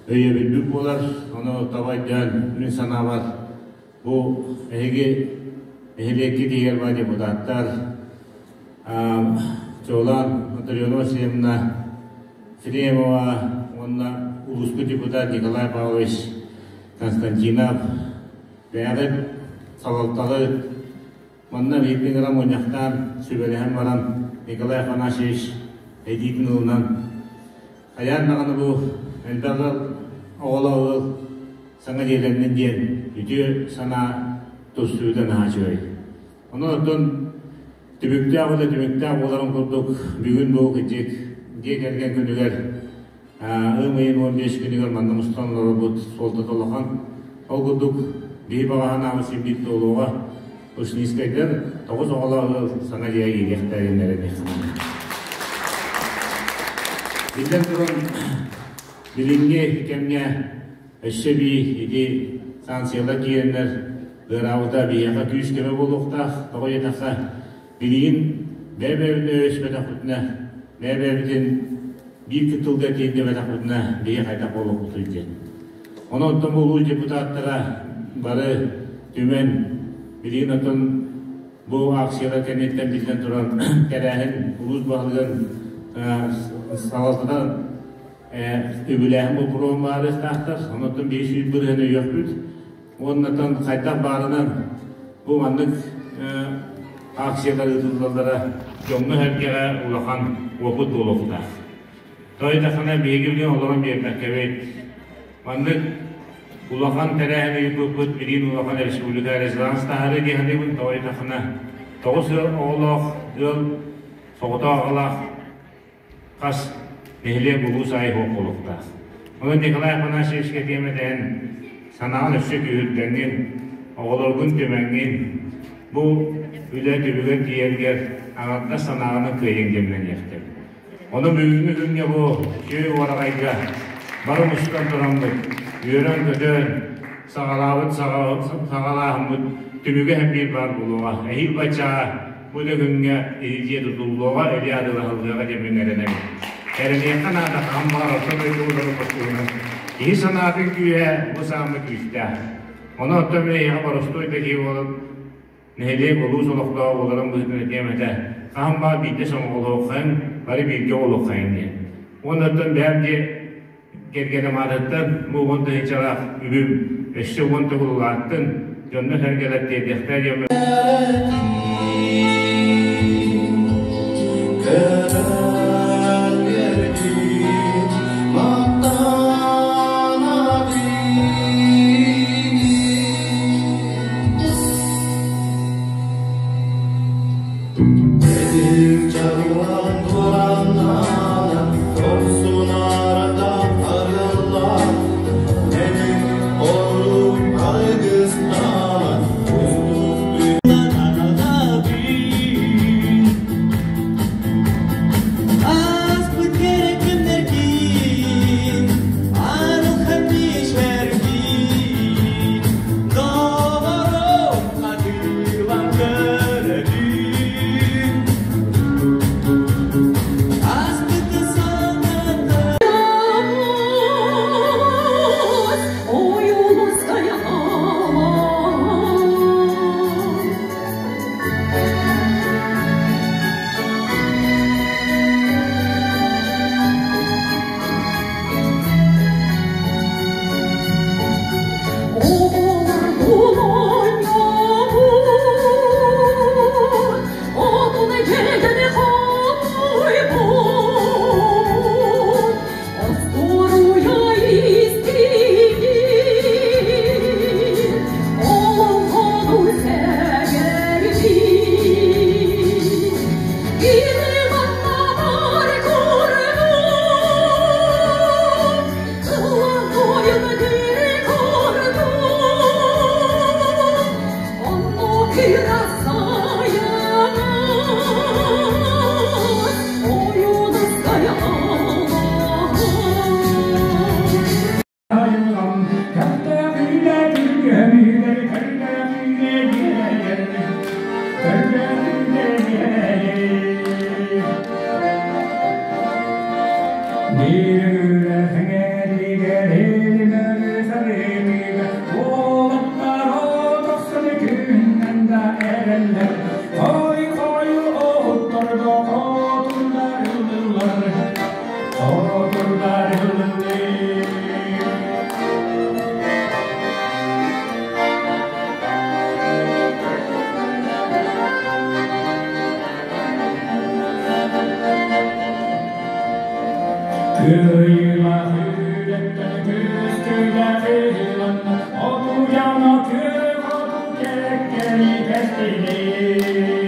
өйөбүлбүт буолар. Ону таба өйдөөн, мин санаабар, бу эһиги нэһилиэккит иһигэр баар депутаттар, чуолаан Матрена Васильевна Ефремова уонна улууспут депутат Николай Павлович Константинов бэйэҕит салалтаҕыт манна биирдэ гына мунньахтаан сүбэлэһэн баран Николай Афанасьевич этиитин ылынан хайаан даҕаны бу элбэх ыал оҕолоох ыал саҥа дьиэлэннин диэн үтүө санаа тустуута наһаа үчүгэй. Онон оттон түбүктээх үлэ түмүктээх буоларын курдук бүгүн бу кырдьык дьиэ кэргэн күнүгэр ыам ыйын 15 күнүгэр манна мустан олорорбут суолтата улахан. Ол курдук биһи баҕа санаабыт син биир туолуоҕа. Ушницкайдар тоҕус оҕолоох ыал саҥа дьиэҕэ киириэхтэрин эрэниэххэ. Биллэн туран, билиҥҥи кэмҥэ өссө эбии ити санкциялар киирэннэр ыараабыта биһиэхэ күүс-көмө буолуохтаах. Тоҕо диэтэххэ, билигин бэйэ-бэйэбитин өйөспөтөхпүтүнэ, бэйэ-бэйэбитин биир кытылга тиэрдибэтэхпитинэ биһиги хайдах буолуохпутуй диэн. Онон оттон бу улуус депутаттара бары түмэн, билигин оттон бу акциялар кэнниттэн биллэн туран тэрээһин улуус баһылыгын салалтата үбүлээһин боппуруоһун баарыахтаахтар. Онон 500 бырыһын өйүөхпүт. Уоннатан хайдах баарынан бу маннык акциялар ыытыллаллара дьоҥҥо-сэргэҕэ улахан уопут буолуохтаах. Тоойдоххуна биһиги билигин олорон биэрбэккэбит. Маннык улахан тэрээһин ыйыппыппыт билигин улахан республика резонанс таһаарыы дии саныыбын. Тоойдоххуна тоҕус ыал оҕолоох ыал соҕотох аҕалаах хас нэһилиэк улуус аайы суох буолуохтаах. Онон Николай Афанасьевичка этиэм этэн санааҕын өссө күүһүрдэҥҥин, оҕолоргун түмэҥҥин бу үлэ түбүгэр тиийэргэр аҥардас санааҕынан кыайыаҥ диэмнэниэхтэр. Ону бүгүҥҥү күҥҥэ бу үтүө уораҕайга бары мустан тураммыт, үөрэн-көтөн, саҕалаабыт саҕалааһыммыт түмүгэ һэн биир баар буолуоҕа. Эһиил баччаҕа бу да күҥҥэ дьиэ тутуллуоҕа, эли адылаһыллыаҕа диэммин эрэнэбин. Эрэниэххэ наада, хаһан баҕар орто дойдулары бостууһунан киһи санаатын күүһэ бу саамай күүстээх. Ону оттон мин эйиэхэ боростуой да киһи буолан нэһилиэк улуус олохтооҕо буоларын быһыытынан этиэм этэ, хаһан баар биирдэ сомоҕолоһуоххайыҥ, бары бииргэ буолуоххайыҥ диэн. Уонна оттон бэйэм дьиэ кэргэним аатыттан бу 10 тыһыынчалаах үбүм өссө 10 төгүл улааттын, дьоннор-сэргэлэр тиэрдиэхтэрэ диэн. Отурдар Кыайыылаах үлэттэн күскүлээх ылан, отуйан күөх оту кэккэни кэстилэр.